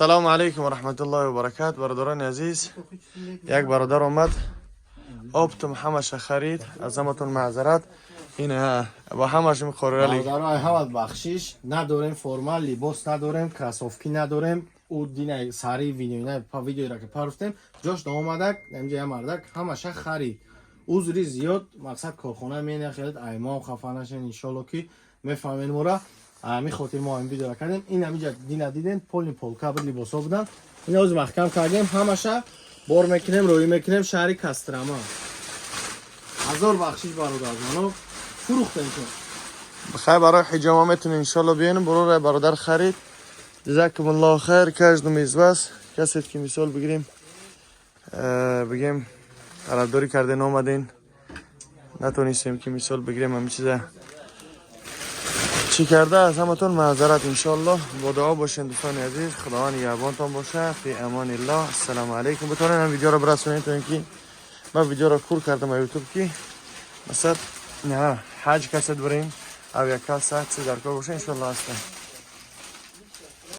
Салому алейкум ва раҳматуллоҳи ва баракат, бародарони азиз. Як бародар омад, оптом ҳамаша харид. Аз ҳаматон маъзарат. Ин бо ҳамаш мехорали. Бародарои, ҳамат бахшиш. Надорем форма, либос надорем, кроссовки надорем. Ӯ дина сари видеоина видеоира ки паруфтем, ҷош наомадак. Инҷа я мардак ҳамаша харид. Узри зиёд. Мақсад, корхона менахелед, аймоам хафа нашен, иншолло, ки мефаҳмед мора. Ҳамин хотир мо ин видеора кардем. Ин ҳамиҷа дина дидем, полный полка буд, либосҳо буданд. Ин ҳозир маҳкам кардем, ҳамаша бор мекунем, роҳӣ мекунем шаҳри Кастрама. Ҳазор бахшиш, бародарҷоно, фурӯхтем шуд. Бихай, барои ҳиҷома метунем, иншолло, биёнем. Барои бародар харид. Ҷазакумуллоҳ хайр каждому из вас. Касе ки, мисол бигирем, бигем, тарафдорӣ карден, омаден, натонистем ки, мисол бигирем, ҳамин чиза чӣ карда. Аз ҳаматон маъзарат. Иншоллоҳ, бо дуо бошен, дӯстони азиз. Худованд нигаҳбонтон боша. Фи амониллоҳ. Ассалому алайкум. Битонед ҳам видеоро бирасонед, то ин ки ман видеоро кур кардам ютуб, ки масалан, на ҳаҷ касад бирем, ав як каса чиз дар кор боша, иншоллоҳ, ҳастам.